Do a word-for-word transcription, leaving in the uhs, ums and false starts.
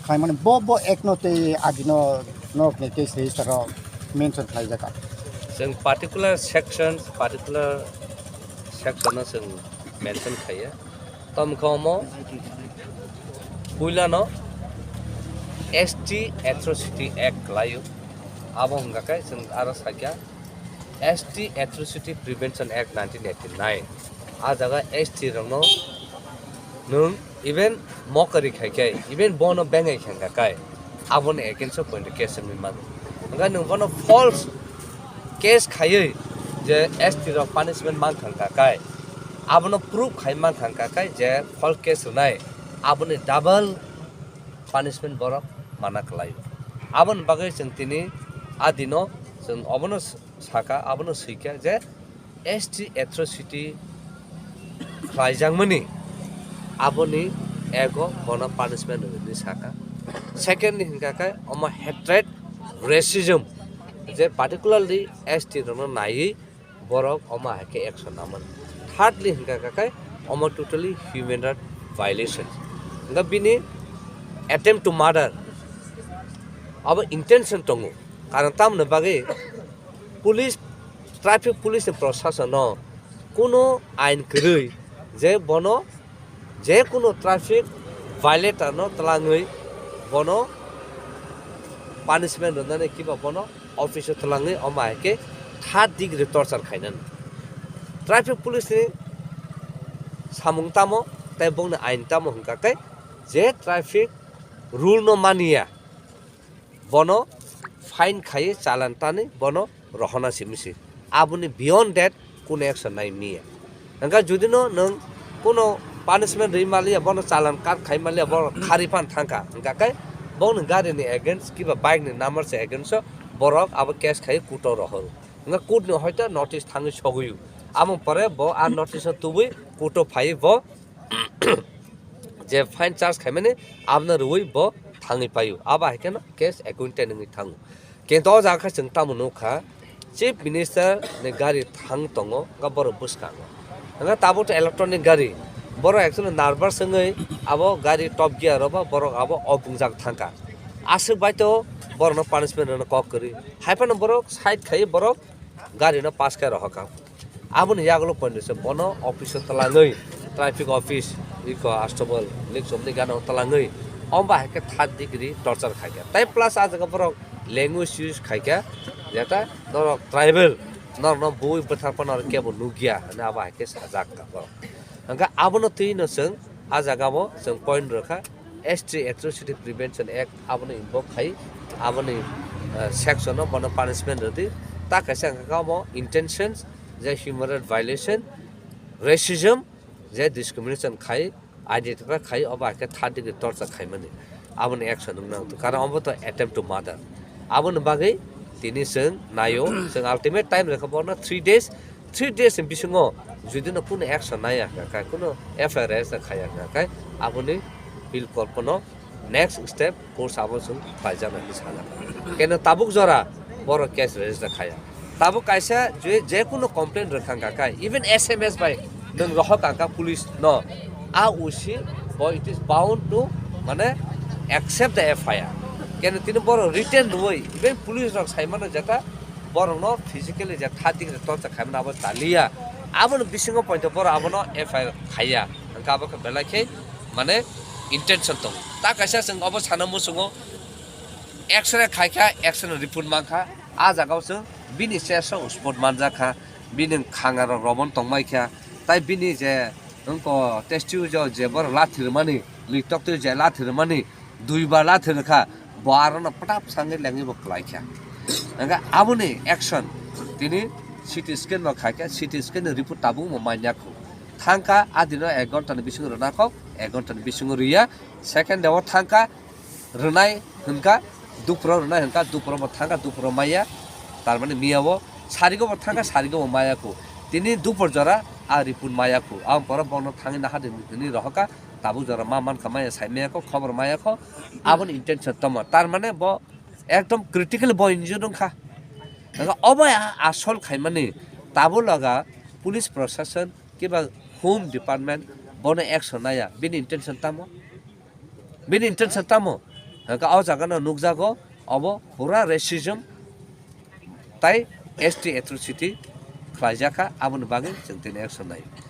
Phaimani bo, bo ekno tei adino norokni case register o mention khlaijak. Chwng particular section, particular section no chwng mention khaiya. Tamo khe omo puilano S T Atrocity Act khlaio. Abo hwnkha khe chwng aro sakya S T Atrocity Prevention Act nineteen eighty-nine. A jaga S T rokno nwng even mokari khai khe, even bono bengai khe hwnkha khe, aboni against o point case wngwi mano. Hwnkhe nwng bono false case khaiwi je S T rok punishment man kha hwnkha khe, abono proof khai man kha hwnkha khe je false case rwnai, aboni double punishment borok mana kwlai. Aboni bagwi chwng tini a dino chwng obono saka, abono swikha je S T atrocity khlaijakmani, aboni ego bono punishment rwdi saka. Second ni hwnkha khe omo hatred, racism, je particularly S T rokno naiwi borok omo hai khe action namani. Thirdly hwnkha khe omo totally human right violation. Hwnkha bini attempt to murder, abo intention tongo. Karon tamoni bagwi police, traffic police ni prosasono kuno ain kwrwi je bono je kuno traffic violator no twlangwi bono punishment rwnani kiba bono office o twlangwi omo hai khe third degree torture khainani. Traffic police ni samung tamo tei bongni ain tamo hwnkha khe je traffic rule no maniya, bono fine khaiwi challan tani bono rohorna simi se. Aboni beyond that kuno action nai miya. Hwnkha judino nwng kuno punishment rwi maliya, bono challan cut khai maliya, bono khari phan thangkha, hwnkha khe bongni gari ni against kiba bike ni number se against o borok abo case khai court o rohoro. Hwnkha court ni hoito notice thangwi sogwi o. Amo pore bo a notice o tubui court o phaiwi bo je fine charge khaimani abono rwui bo thangwi paio. Abo hai kheno case acquitted wngwi thango. Kintu o jaga khe chwng tamo nukha, Chief Minister ni gari thang tongo, wngkha borok bwskango. Wngkha tabuk to electronic gari, borok actually nervous wngwi abo gari top gear o ba borok abo obwngjak thangkha. Aswk bai to borokno punishment rwna kok kwrwi. Hai phano borok side khai borok gari no pass khai rohorkha. Aboni yagulo poito se bono office o twlangwi, traffic office, iko Astabal, Likchomni gana o twlangwi, omo hai khe third degree torture khaikha. Tai plus a jaga borok language use khaikha, jeta norok tribal, norokno bui bwthar phano kebo nukya, hwnwi abo hai khe sajak kha borok. Hwnkhe abono twi no chwng a jaga o chwng point rwkha, S T Atrocity Prevention Act abono invoke khai, aboni, eh, section o bono punishment rwdi. Ta kaisa hwnkha khe omo intentions, je human right violation, racism, je discrimination khai, identify khai, obo hai khe third degree torture khaimani. Aboni action wngna nangtwi, karon obo to attempt to murder. Aboni bagwi tini chwng naio, chwng ultimate time rwkha bono three days, three days ni bisingo judino kunu action naiya hwnkha khe, kunu F I R register khaiya hwnkha khe, aboni bill kolpono next step court abo chwng khlaijak hinwi sana. Keno tabuk jora borok case register khaiya. Tabuk kaisa je, je kunu complaint rwkha hwnkha khe, even S M S bai nwng rohor kha hwnkha police no, a O C bo it is bound to, mane, accept the F I R. Keno tini borok written rwui, even police rok sai mano jeta borokno physically je third degree torture khaimani abo chaliya, aboni bisingo poito borok abono F I R khaiya, hwnkha abo khe belai khe, mane, intention tongo. Ta kaisa chwng obo sana muchungo, X-ray khaikha, X-ray report mankha, a jagao chwng bini chest o spot manjakha, bini khanga rok romon tongmaikha, tai bini je wngko test tube o je borok lathi rwmani, lwi toktwi je lathi rwmani, duibar lathi rwkha, bo arono pwtap sangwi lengwi bo kwlaikha. Hwnkhe aboni action tini C T scan bo khaikha, C T scan ni report tabuk bo manya khu. Thangkha, a dino ek ghonta ni bisingo rwna kok, ek ghonta ni bisingo rwya, second day o thangkha, rwnai hwnkha, dupro rwnai hwnkha, dupro bo thangkha, dupro maya, tar mane miya o sarigo bo thangkha, sarigo bo maya khu. Tini dupor jora a report maya khu, aboni pore bono thangwi naha di hwnwi rohorkha, tabuk jora ma mankha maya, sai maya kho, khobor maya kho, aboni intention tamo, tar mane bo ekdom critically bo injured wngkha. Hwnkhe obo a-, asol khaimani tabuk laga police proshashan kiba home department bono action naya, bini intention tamo? Bini intention tamo? Hwnkhe o jaga no nukjago obo pura racism tai S T atrocity khlaijak kha, aboni bagwi chwng tini action nai.